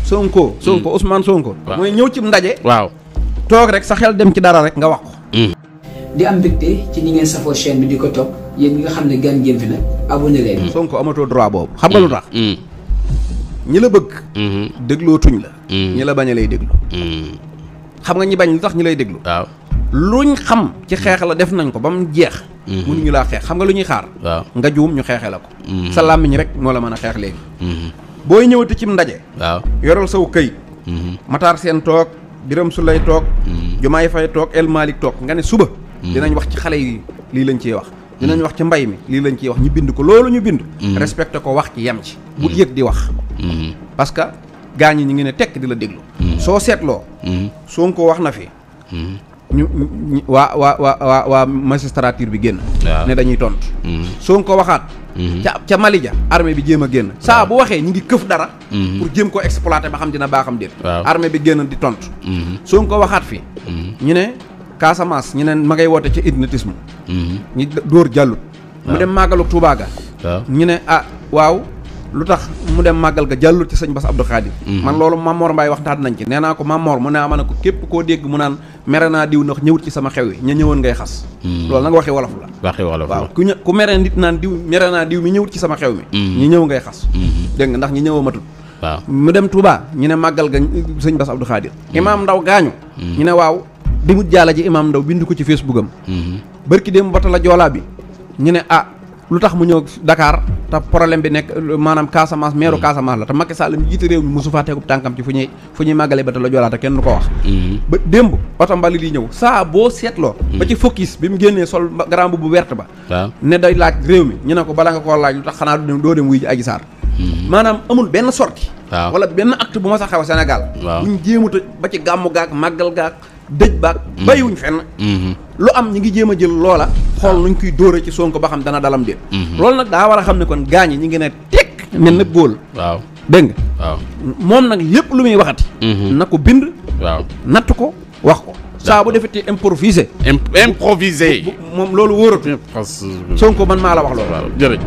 Sonko Ousmane Sonko. mooy ñëw ci ndaje. waaw toog rek sa xel dem ci dara rek nga wax ko. di am mbégte ci ñi ngeen safoo chaîne bi di ko topp yéen ñi nga xam ne gan ngeen fi nag abonné leen. Sonko amatoo droit boobu xam nga lu tax. ñi la bëgg. déglootuñ la. ñi la bañ a lay déglu. xam nga ñi bañ lu tax ñi lay déglu. waaw luñ xam ci xeex la def nañ ko ba mu jeex. mënuñu laa xeex xam nga lu ñuy xaar. waaw nga juum ñu xeexee la ko. sa làmmiñ rek moo la mën a xeex léegi. booy ñëwati cim ndaje. waaw yoral saw këyit. Matar Seen toog Biram Sulay toog. Jumaay Fay toog El Malick toog nga ne suba. dinañ wax ci xale yi lii lañ ciy wax. dinañ wax ci mbay mi lii lañ ciy wax ñu bind ko loolu ñu bind. respecté ko wax ci yem ci. bu yëg di wax. parce que gaañ ñi ñu ngi ne tekk di la déglu. soo seetloo. Sonko wax na fi. ñu waa magistrature bi génn. ne dañuy tontu. Sonko waxaat. ca Mali ja armée bi jéem a génn. saa bu waxee ñu ngi këf dara. pour jéem ko exploiter ba xam dina baaxam déet. armée bi génn di tontu. Sonko waxaat fi. ñu ne Casamance ñu ne ma ngay woote ca hypnotisme. ñu dóor jàllut. mu dem màggalu Touba ga. ñu ne waaw. lu tax mu dem màggal ga jàllul ci sëñ Bass Abdou Khadir. man loolu Mamor Mbaye waxtaan nañ ci nee naa ko Mamor mu ne ma ne ko képp koo dégg mu naan mere naa diw ndax ñëwut ci sama xew yi ña ñëwoon ngay xas. loolu nag waxi wolof la. waxi wolof la waaw ku mere nit naan diw mere naa diw mi ñëwut ci sama xew mi. ñi ñëw ngay xas. dégg nga ndax ñi ñëw a matut. waaw mu dem Touba ñu ne màggal ga sëñ Bass Abdou Khadir. imaam Ndaw gaañu. ñu ne waaw dimut jaala ji imaam Ndaw bind ko ci Facebook am. barki dem bata la joolaa bi ñu ne lu tax mu ñëw Dakar te problème bi nekk maanaam Casamance meeru Casamance la te Macky Sall mi jiite réew mi mosu faa tegub tànkam ci fu ñuy màggalee ba te la joolaate kenn du ko wax. ba démb oto mbali li ñëw saa boo seetloo. ba ci focus bi mu génnee sol grand bu verte ba. waaw ne day laaj réew mi ñu ne ko bala nga koo laaj lu tax xanaa doo dem wuy ji Adji Sarr. maanaam amul benn sortie. waaw wala benn acte bu ma sa xew Sénégal. waaw buñ jéemut ba ci gàmmu gaak màggal gaak dëj baak bàyyiwuñ fenn. lu am ñi ngi jéem a jël loola xool nuñ koy dóore ci Sonko ba xam dana dalam déet. loolu nag daa war a xam ne kon gaañi ñi ngi ne tekk mel na góol. waaw dégg nga. waaw moom nag lépp lu muy waxati. na ko bind. waaw natt ko wax ko. saa bu defetee improvisé. improvisé. moom loolu wóoratu. Sonko man maa la wax loolu. waaw jërëjëf.